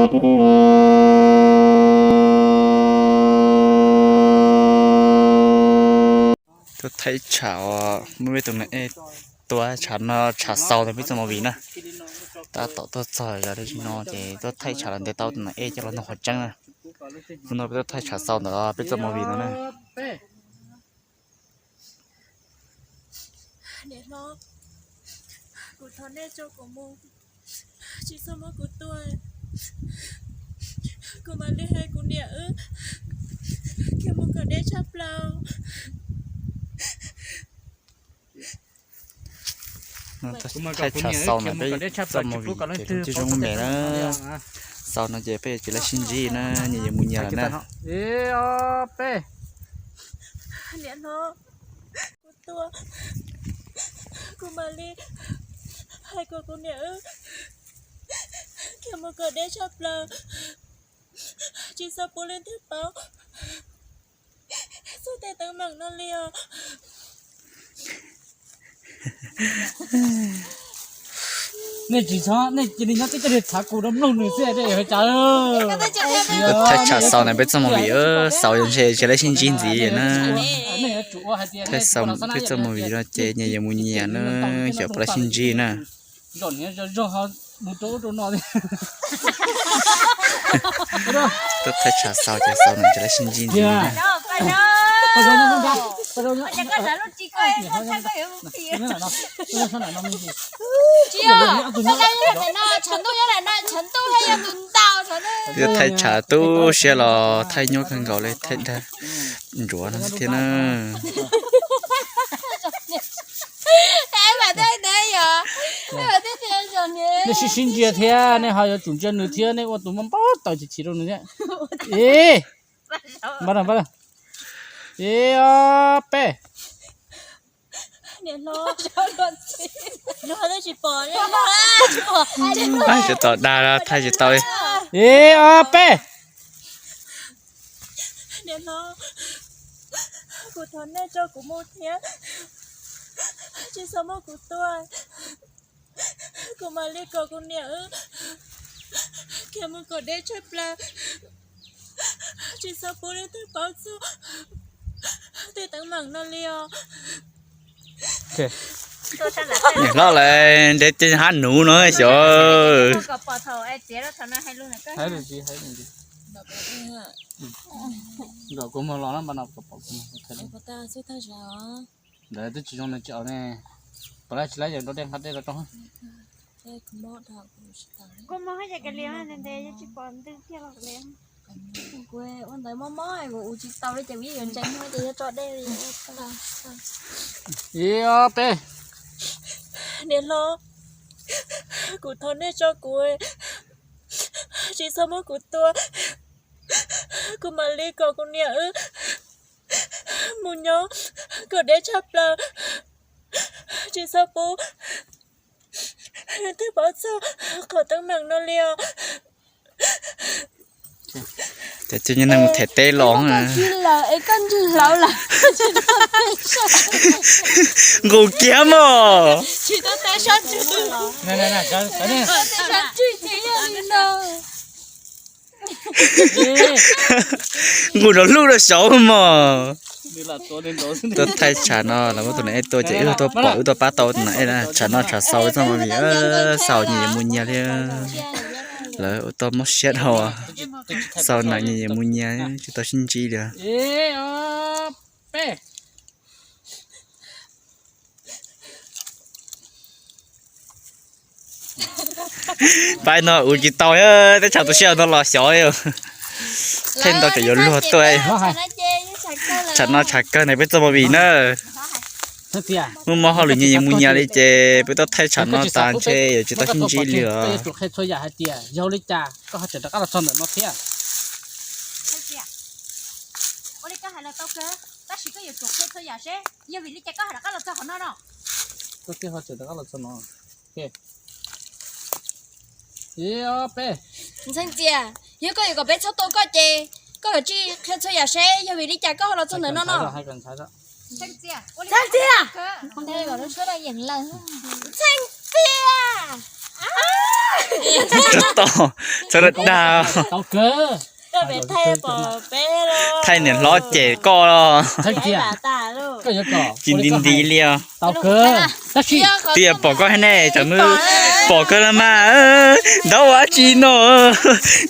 Tuaj thaij tshav, muab peb tus nas ej tua tshav no, tshav xaus ntawm peb txoj movie na. Tab tom tuaj txog yog dab tsi no ces tuaj thaij tshav los ntes tau tus nas ej coj los ntog qhov tseeb na. Hnub no peb tuaj thaij tshav xaus ntawm peb txoj movie no na. Niam hlob, kuv thov nej tso kuv mus, tsis txhob muab kuv tua. Kuv mam li hais kuv niam wb khiav mus kom deb tshaj plaws. Thaij tshav xaus ntawm peb txoj movie ces kuj tsis zoo me na. Xaus no ces peb yuav tsis tau sib ntsib na, nyias yuav mus nyias lawm na. Niam hlob, kuv tua, kuv mam li hais kom kuv niam wb khiav mus kom deb tshaj plaws, tsis txhob pub leej twg paub txog tej teeb meem no li os. Nej tsis txhob, nej cia li nyob tib co txhav kuv rau mloog nws xwb, thaij tshav xaus na peb txoj movie, xaus yog ntshe tsis tau sib ntsib ntxiv na. Thaij xaus peb txoj movie no ces nyias yuav mus nyias na, xyov puas tau sib ntsib na. Tuaj thaij tshav xaus ces xaus no tsis tau sib ntsib ntxiv na. Tuaj thaij tshav tu siab los thaij nyuaj kawg nkaus li, thaij dag ntsuav no thiab na. Nej sib sib ntsia thiab nej ho yuav tsum ntsia nws thiab, nej ua tus npau taws chim chim rau nws thiab. Ib, ib, ob, peb. Tsis tau dag, thaij tsis tau li. Ib, ob, peb. Niam hlob, kuv thov nej tso kuv mus thiab, tsis txhob muab kuv tua. Kuv mam li kom kuv niam wb khiav mus kom deb tshaj plaws, tsis txhob pub leej twg paub txog tej teeb meem no li os. Niam hlob lawv ntev ces hab nuv no xyov. Ntawd twb tsis zoo ne, tsis aus ne. Pom lab tsis lab yog nrau dej nqa dej rau rau. Ib, ob, peb. Niam hlob, kuv thov nej tso kuv, tsis txhob muab kuv tua. Kuv mam li kom kuv niam wb mus nyob kom deb tshaj plaws, tsis txhob pub leej twg paub txog qhov teeb meem no li os. Ces cia nyob neeg mus them teb los. Nqus kiag mog. Nqus rau hlub rau saud mog. Tuaj thaij tshav no lawv muab tus nas ej tua ces wb tuaj pom wb tuaj pab tau tus nas ej na. Tshav no tshav xaus txoj movie, xaus nyias yuav mus nyias li. Lawv ua tau mob siab dhau, xaus na nyias yuav mus nyias tsis tau sib ntsib li. Pab no ua tsis tau, teb chaws tu siab no los xyov. Thaij ntau tsam yuav luag tuaj. Tshav no tshav kawg na peb txoj movie na. Muaj mob hauj lwm nyias yuav mus nyias li ces peb tuaj thaij tshav no tas ntshe yuav tsis tau sib ntsib li os. Yog li cas koj ho tseem rov qab los txog ntawm no thiab? Ua li koj hais los tau kawg, tab sis koj yuav tsum qhia txhua yam seb yog vim li cas koj ho rov qab los txog qhov no no. Koj thiaj ho tseem rov qab los txog no. Ib, ob, peb. Ntxhee Txias, yog koj yuav kom peb txhob tua koj ces koj yuav tsum qhia txhua yam seb yog vim li cas koj ho los txog ntawm no no. Ntxhee Txias, Ntxhee Txias. Txhob tau, txhob dag. Thaij niam hlob cem koj los. Tsis nti nti li os. Twb yog pom koj hais ne, tsam muab pom koj los mas. Ntaub ua dab tsi no?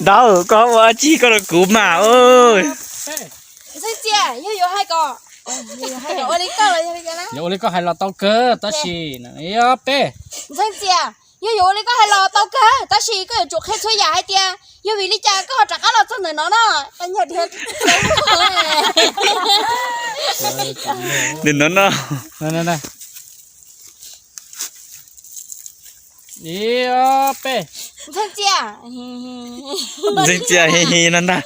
Ntaub koj ua dab tsi koj los kuv mas. Ntxhee Txias, yog yuav hais ko, yog ua li koj hais los tau kawg tab sis, peb. Ntxhee Txias, yog yuav ua li koj hais los tau kawg tab sis koj yuav tsum qhia txhua yam hais tias yog vim li cas koj ho rov qab los txog ntawm no no. Ntawm no no. Ib ob peb. Ntxhee Txias, ntxhee Txias hi hi no ntag.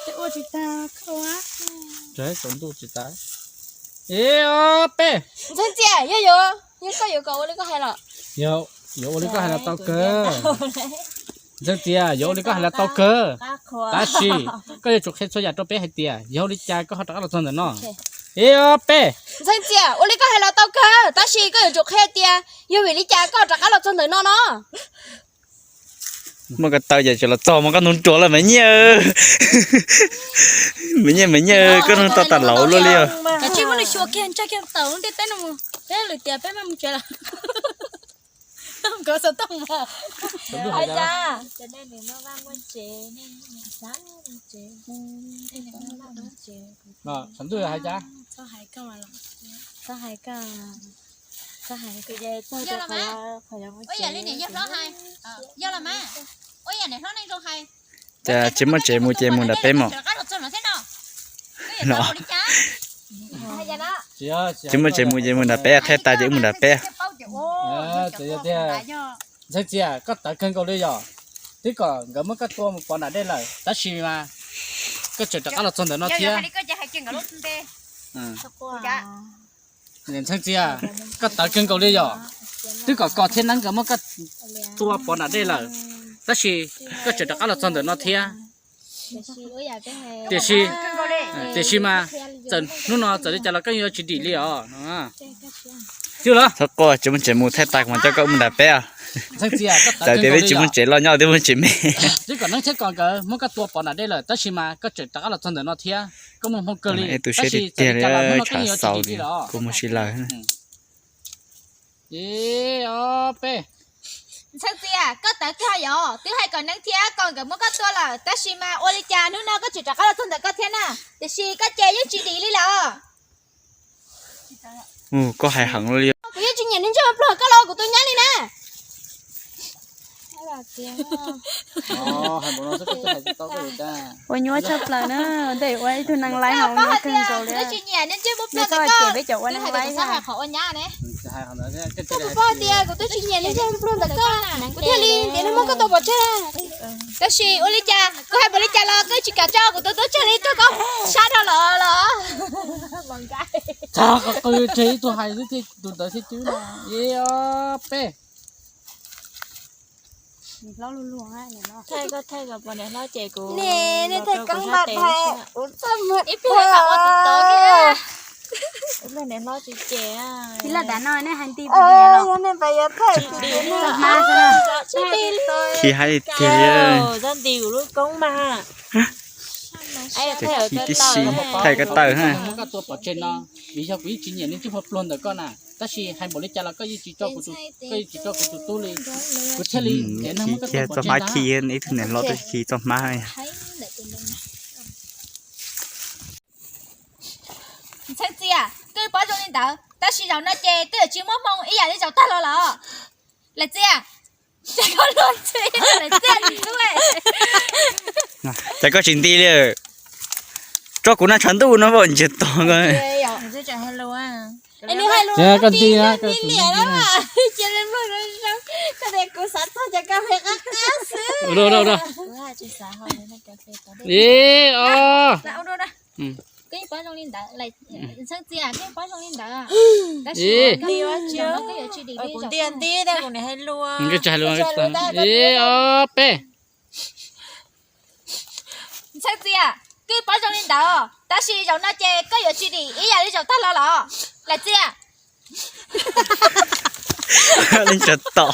Ib ob peb. Ntxhee Txias, yog yuav, yog koj yuav kom ua li koj hais los? Yuav ua li koj hais los tau kawg. Ntxhee Txias, yuav ua li koj hais los tau kawg, tab sis koj yuav tsum qhia txhua yam rau peb hais tias yog ua li cas koj ho rov qab los txog ntawm no. Ib ob peb. Ntxhee Txias, ua li koj hais los tau kawg tab sis koj yuav tsum qhia tias yog vim li cas koj rov qab los txog ntawm no no. Muaj ko taw ces tseem los txog muaj koj ntub ruas lawm me nyiaj. Me nyiaj, me nyiaj, koj nug tau tas laus luaj li os. Kav tsij muab nws xyuas kiag ntsaj kiag tawm lub ntiaj teb no mus, peb lwm tias peb mam mus tsev lawm. Hais cas? Ua yam li niam yawg hlob hais, yog los mas, ua yam niam hlob neej zoo hais. Cas tsis muaj tsev mus ces mus nram peb mos. Tsis muaj tsev mus ces mus nram peb, thaij tas ces wb mus nram peb. Ntxhee Txias, koj tawv kawg nkaus li yom. Twb kom nkawd muab koj tua mus pov nram dej lawm tab sis mas koj tseem rov qab los txog ntawm no thiab. Ntxhee Txias, koj tawv kawg nkaus li yom. Twb kom koj thiab neeb nkawd muab koj tua pov nram dej lawm tab sis koj tseem rov qab los txog ntawm no thiab. Tiam sis, tiam sis mas txawm hnub no txawm li cas los koj yuav tsis dim li os. Txhob quaj, tsis muaj tsev mus, thaij tas kuv mam coj koj mus nram peb os. Txawm tias peb tsis muaj tsev loj nyob, twb muaj tsev me. Twb kom neeb thiab koj nkawd muab koj tua pov nram dej lawm tab sis mas koj tseem rov qab los txog ntawm no thiab. Koj muaj hmoo kawg li, tus siab tiag tiag li, tshav xaus li, kuv mus si lawm. Ib ob peb. Ntxhee Txias, koj tawv kawg yom, twb hais kom neeb thiab koj nkawd muab koj tua lawm tab sis mas ua li cas hnub no koj tseem rov qab los txog ntawm koj thiab na, tiam sis koj ces yeej tsis dim li lawm. Koj hais heev li. Kuv yeej tsis nyiam niag ntsej muag pluag koj los ua kuv tus nyab li na. Ua nyuaj tshaj plaws na, ntawm ua ib tug neeg laib ho ua nyuaj kawg nkaus li. Koj ces peb cov ua neeg laib. Kuv paub tias kuv twb tsis nyiam niag ntsej muag pluag ntawm koj, kuv thiaj li ntiav nws muab koj tua pov tseg. Tab sis ua li cas kuv hais npaum li cas los koj tsis kam tso kuv tus tub tseg li, rau koj sab dhau lawm los. Txog qhov qw tseg ib tug hais xwb thiaj tus ntawd thiaj cwb no. Ib ob peb. Niam hlob luag luag, thaij koj thaij kom pom niam hlob ces kuv, niam, niam thaij koob mas thaij, ib pliag mam ua tim tod. Ib pliag niam hlob tsis ces. Tsis laj dav no nej hais nti, yog nej pas yuav thaij tsis tau hmab xwb. Khi hais tiag, txhob nti kuv lub koob mas. Khi tib si, thaij koj tawm ha. Muab koj tua pov tseg no, vim yog kuv yeej tsis nyiam niag ntsej muag pluag ntawm koj na, tab sis hais npaum li cas los koj yeej tsis tso kuv tus, koj yeej tsis tso kuv tus tub li. Kuv thiaj li, khi kiag txoj hmab, khi ib tug niam hlob tub khi txoj hmab. Ntxhee Txias, koj paub zoo li ntawd tab sis zaum no ces koj yuav tsis muaj hmoo ib yam li zaum tag los lawm. Lawm Txias, Lawm Txias, cas koj tsis nti li, tso kuv noj tshav ntuj no ntshe tog. Koj nti, koj tsis nti. Koj tias kuv xav txog ces koj hais qab qab xwb. Ib ob. Koj yeej paub zoo li ntawd, Ntxhee Txias, koj yeej paub zoo li ntawd. Tab sis koj yuav tsis dim li zaum tag. Ib ob peb. Ntxhee Txias, koj yeej paub zoo li ntawd, tab sis zaum no ces koj yuav tsis dim ib yam li zaum tag los los. Lawm Txias. Leej tsov tom.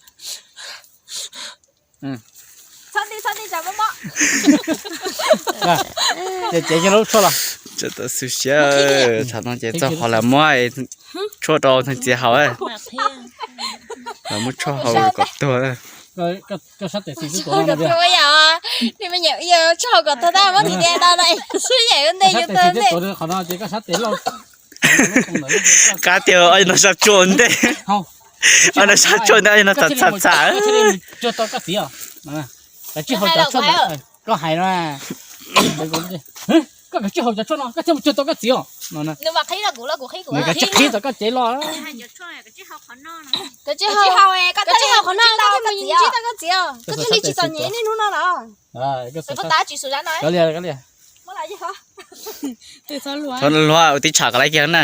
Txhob ntij, txhob ntij, tsam mob mob. Ces cev kiag lub tshuaj los. Txhob tau xwb siab, tsam no ces txog qhov lawv muab tshuaj rau tus txiv haus. Lawv muab tshuaj haus kom tuag. Koj sab tes xis xwb tuag no. Ua yam, nej me nyuam yog tshuaj haus kom tuag tag muab tim tiag tau na, sib yaim ua ntej yus tuag ntej. Qhov no ces koj sab tes loj. Qab tiag, no sab tshuaj ntej. No sab tshuaj ntej, no txam txam txam. Koj hais no, koj kav tsij haus cov tshuaj no koj thiaj mus cuag tau koj txiv os. Nws kav tsij qhib tau koj cev los. Kav tsij haus, kav tsij haus qhov no koj thiaj li ntsib tau koj txiv os, koj thiaj li tsis txom nyem niaj hnub no los. Kav liam, kav liam. Txhob luag, ua tib tsham kom laiv kiag na.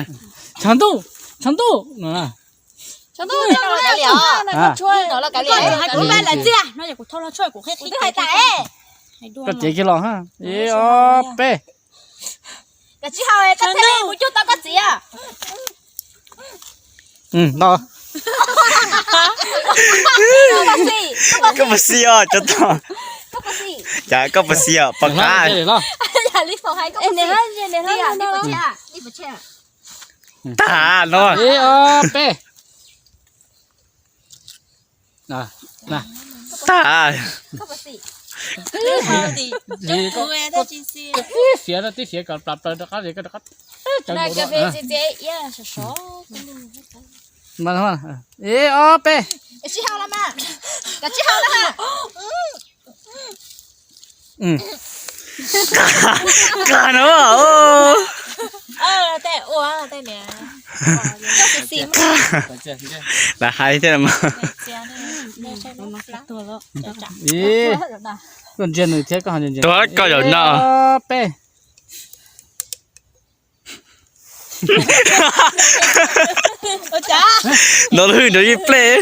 Tshav ntuj, tshav ntuj. Koj cev kiag los ha. Ib ob peb. Kav tsij haus, koj thiaj li mus cuag tau koj txiv os. Koj puas xis os, cov tod? Cas koj puas xis os, pom qab. Tag no. Ib ob peb. Tag. Tib fiav, tib fiav kom plam plaws rov qab, rov qab. Ib ob peb. Qab no. Lawv hais thiab mas. Koj ntsia nws thiab koj ho ntsia. Tuag koj zaum no. Peb. Nov hwj nrov ib plej.